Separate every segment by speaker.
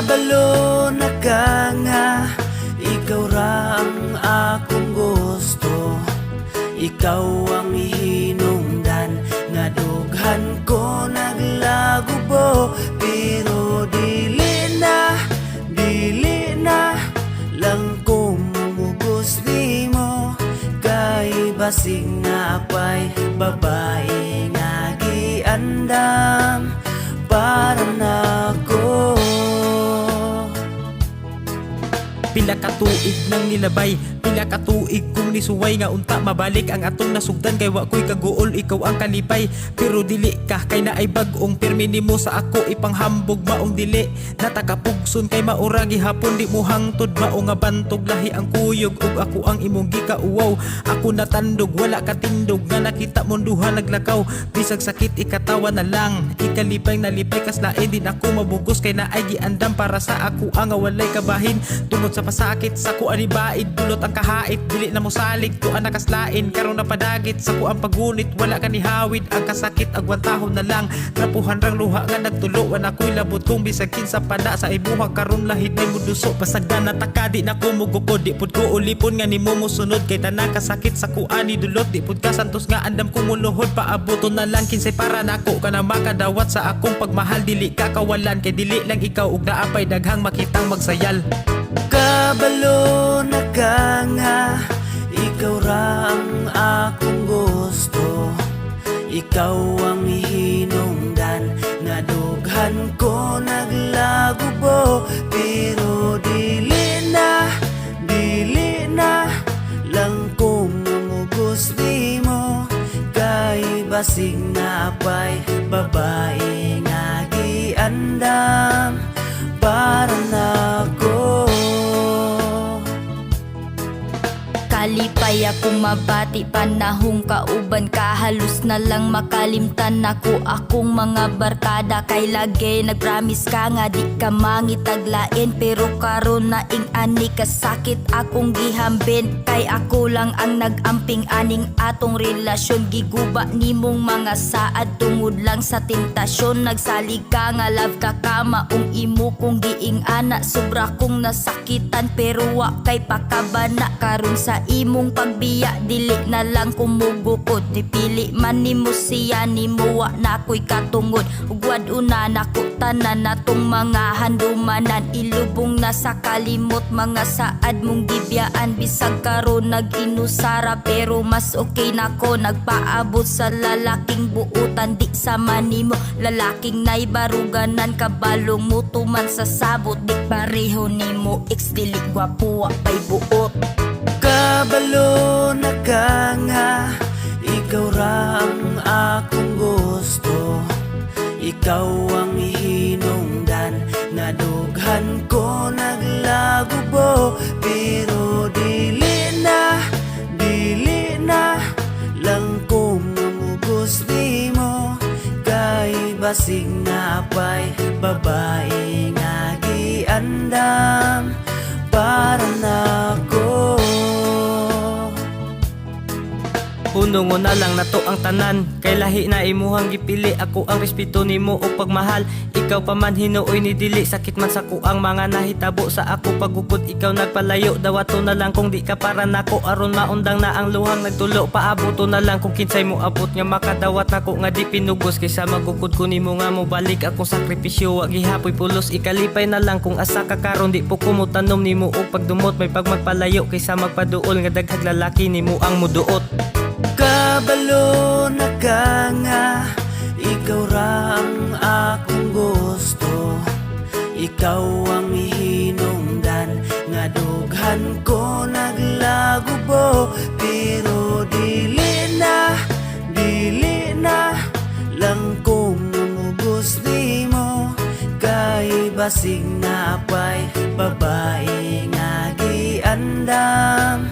Speaker 1: Kabalo na ka nga ikaw ra ang akong gusto. Ikaw ang hinungdan nga dughan ko naglagubo. Pero dili na lang ko mamugos nimo. Kay basig naa pay babae nga giandam para nako.
Speaker 2: Pila ka tuig nang nilabay, pila ka tuig kong nisuway nga unta mabalik ang atong nasugdan, kay wa ko'y kaguol, ikaw ang kalipay. Pero dili ka, kay naay bag-ong pirmi nimo sa ako ipanghambog, maong dili natakapugson kay maura gihapon di mo hangtod, mao nga bantog, lahi ang kuyog ug ako ang imong gikauwaw. Ako natandog, wala ka tindog nga nakita mong duha naglakaw. Bisag sakit, ikatawa na lang, ikalipay nalipay kaslain. Di nako mabugos kay naay giandam para sa ako ang nga walay kabahin tungod sa pasakit sa kuan ni baid. Dulot ang kahait, dili na mo salig tuan nakaslain. Karon napadagit sa kuang pagunit, wala ka ni hawid ang kasakit, agwantahon na lang, trapuhan rang luha nga nagtulo. Wa ako'y labot kung bisag kinsa pa na sa imuha karon, lahit na muduso. Pasagdan na taka, di na ko mugukod, di pud ko ulipon nga nimo mosunod, kay tanan kasakit sa kuan ni dulot. Di pud ka santos nga andam ko muluhod. Paaboto na lang kinsay para nako kana makadawat sa akong pagmahal. Dili ka kawalan kay dili lang ikaw ug naa pay daghang makitang magsayal.
Speaker 1: Kabalo na ka nga ikaw ra ang akong gusto. Ikaw ang hinungdan nga dughan ko naglagubo. Pero dili na lang ko mamugos nimo. Kay basig naa pay babae nga giandam para nako.
Speaker 3: Kalipay ako mabati panahong kauban ka. Halos na lang makalimtan nako akong mga barkada. Kay lagi nagpromise ka nga di ka mangitaglain. Pero karon na ing ani kasakit akong gihambin. Kay ako lang ang nag-amping aning atong relasyon. Giguba nimong mga saad tungod lang sa tentasyon. Nagsalig ka nga love ka ka, maong imo kong giing ana. Sobra kong nasakitan pero wa kay pakabana. Karon sa imong pagbiya, dili na lang kumugukod. Nipili man nimo siya, nimo wa na ko'y katungod. Ug wad-una nako tanan natong mga handumanan. Ilubong na sa kalimot mga saad mong gibiyaan. Bisag karon nag-inusara pero mas okay nako nagpaabot sa lalaking buutan. Di sama nimo lalaking naibaruganan, kabalong mutuman sa sabot. Di pareho nimo ex, dili gwapo, wa pay buot.
Speaker 1: Kabalo na ka nga ikaw ra ang akong gusto. Ikaw ang hinungdan nga dughan ko naglagubo. Pero dili na lang ko mamugos nimo. Kay basig naa pay babae nga giandam para nako.
Speaker 4: Hunongon na lang nato ang tanan kay lahi na imuhang gipili. Ako ang respeto nimo ug pagmahal, ikaw pa man hinuoy ni dili. Sakit man sa kuang mga nahitabo sa ako pagukod, ikaw nagpalayo. Dawato na lang kung di ka para nako aron maundang na ang luhang nagtulo. Paaboto na lang kung kinsay mo abot nga makadawat nako nga di pinugos, kaysa magukod ko nimo nga mobalik akong sakripisyo, wa gihapoy pulos. Ikalipay na lang kung asa ka karon, di po ko motanom nimo og pagdumot. May pagmagpalayo kaysa magpaduol nga daghag lalaki nimo ang muduot.
Speaker 1: Kabalo na ka nga ikaw ra ang akong gusto. Ikaw ang hinungdan nga dughan ko naglagubo. Pero dili na lang ko mamugos nimo. Kay basig naa pay babae nga giandam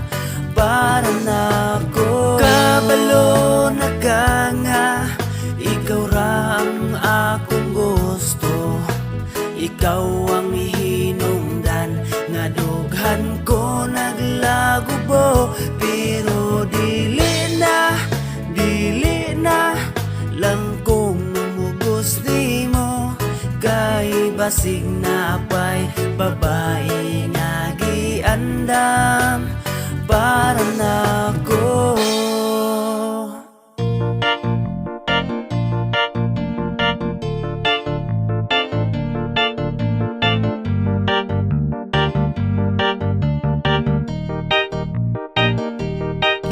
Speaker 1: para nako. Kabalo na ka nga ikaw ra ang akong gusto. Ikaw ang hinungdan nga dughan ko naglagubo. Pero dili na lang ko mamugos nimo. Kay basig naa pay babae nga giandam. basig na pa'y babae nga giandam para nako.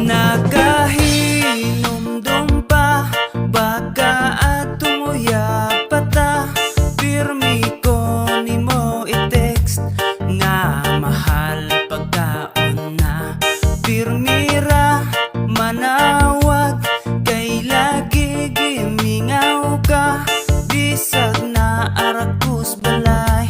Speaker 1: Nakahinumdum pa baka at tumuya pata. Pirmi ko nimo i-text nga mahal pagkaon na. Pirmi ra manawag kay lagi gimingaw ka. Bisag na arakus balay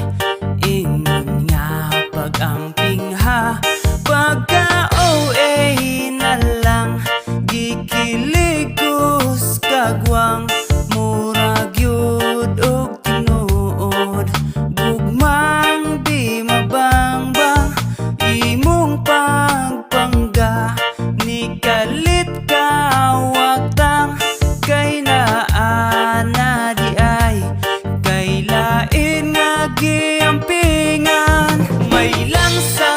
Speaker 1: ingon nga pag-amping ha. Pagka OA na lang gikilig kus kagwang murag yun og tinuod. Gugmang di mabangbang imong pagpangga ni kalit ka waktang kay naa na di ay kay lain nga giampingan. May lang sa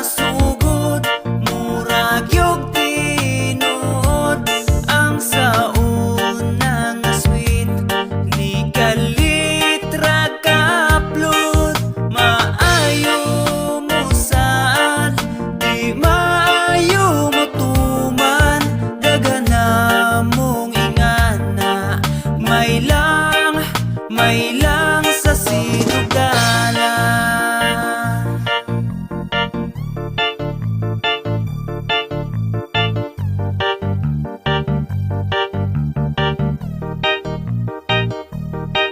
Speaker 1: sugod murag yog tinuod ang sa una nga sweet ni kalit ra ka-upload. Maayo mo saan di maayo mo tuman dagana mong ingana may lang sa sinugdanan.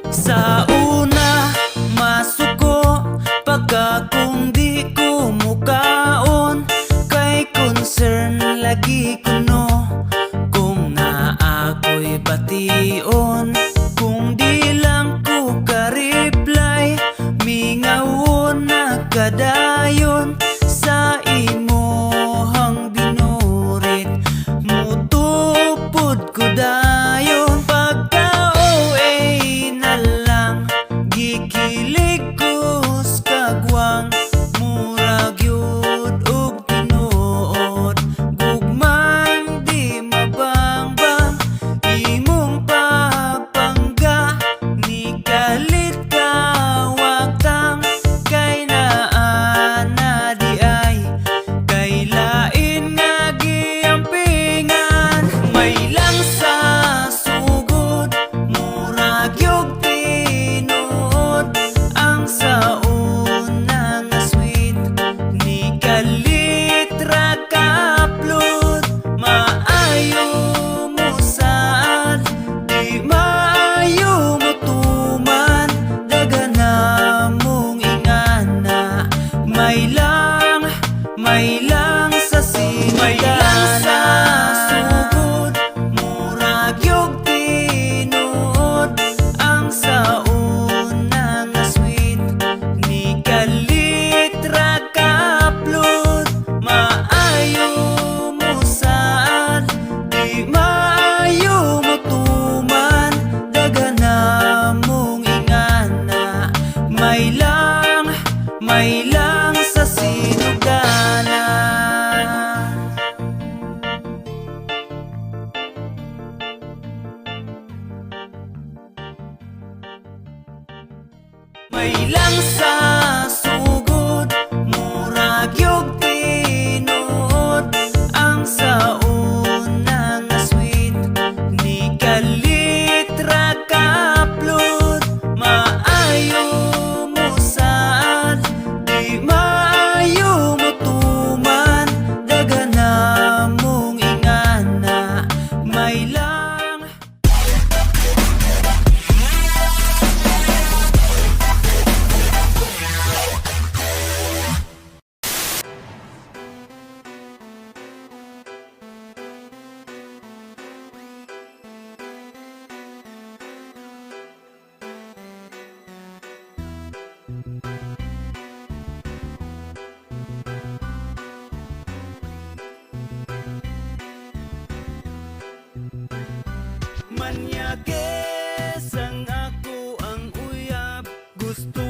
Speaker 1: Sa una masuko pagka kung di ko mukaon kay concern lagi kuno kung naa ako'y bation. Kung di lang ko ka-reply mingawon na kadayon sa imuhang binurit mutupod ko dayon. Pagka OA na lang gikilig kus kagwang murag yun og tinuod. Gugmang di mabangbang imong pagpangga ni kalit ka waktang kay naa na di ay kay lain nga giampingan. May lang sa sugod murag yog tinuod ang sa una nga sweet ni kalit ra ka-upload. Maayo mo saan di maayo mo tuman dagana mong ingana may lang sa may lang sa sugod murag yog tinuod ang sa una nga sweet ni kalit ra ka-upload. Maayo mo saan di maayo mo tuman dagana mong ingana may lang sa sinugdanan. May lang sa sugod murag yog tinuod ang sa una nga sweet ni kalit ra ka-upload. Maayo mo saan di maayo mo tuman dagana mong ingana may lang. Manyakes ang ako ang uyab gusto.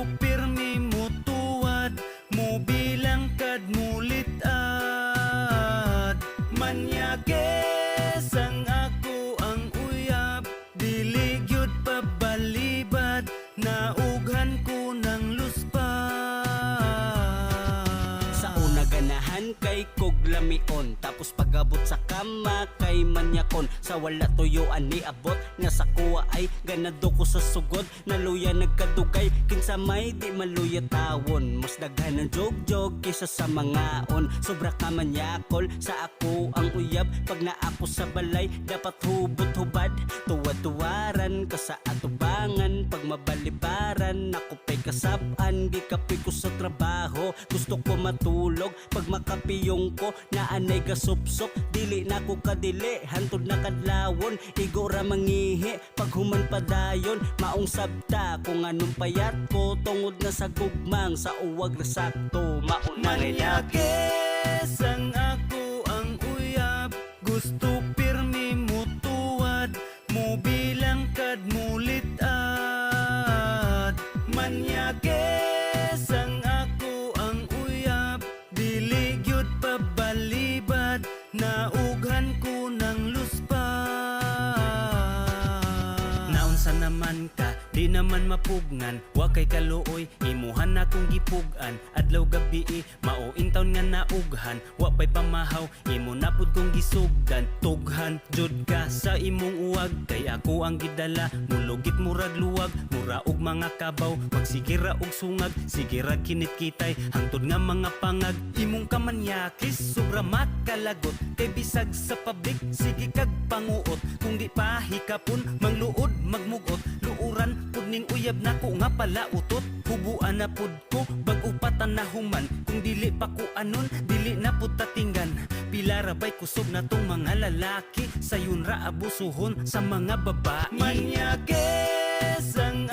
Speaker 4: Tapos pagabot sa kama kay manyakon. Sa wala tuyuan ni abot nga sa kuwa ay ganado ko sa sugod. Naluya nagkadugay, kinsa may di maluya tawon. Mas daghan ng jog-jog kaysa sa mangaon. Sobra ka manyakol sa ako ang uyab. Pag naa ko sa balay dapat hubot hubad. Tuwa-tuwaran ka sa atubangan. Pag mabalibaran ako pa'y kasab-an. Gikapoy ko sa trabaho, gusto ko matulog. Pag makapiyong ko naanay gasupsop. Dili na ko kadili hantod na kadlawon. Igo ra mangihi pag human padayon. Maong sabta kung anong payat ko tungod na sa gugmang sa uwag ra sakto. Mauna nga lagi.
Speaker 1: Manyakes ang ako ang uyab. Gusto pirmi mo tuwad, mo bilang kad mulit-ad. Manyakes ang ako ang uyab. Dili gyud pabalibad, naughan ko ng luspa. Naunsa naman ka, di naman mapugnan. Wa kay kaluoy, imuhan na kong gipug-an. Adlaw gabi, mao intawon nga naughan. Wa pa'y pamahaw, imo na pud kong gisugdan. Tughan, jud ka sa imong uwag. Kay ako ang gidala, mulugit murag luwag. Mura og mga kabaw, magsigira og sungag. Sige ra kinit-kitay, hangtod nga mga pangag. Imong kamanyakis, sobra makalagot. Kay bisag sa public, sige kag panguot. Kung di pa hikapon, mangluod, magmugot. Luuran pud ning uyab nako nga pala utot. Hubuan na pud ko, bag-o pa ta nahuman. Kung dili pa ko anon, dili na pud tatinggan. Pila ra bay kusog na tong mga lalaki? Sayon ra abusuhon sa mga babae. Manyakes ang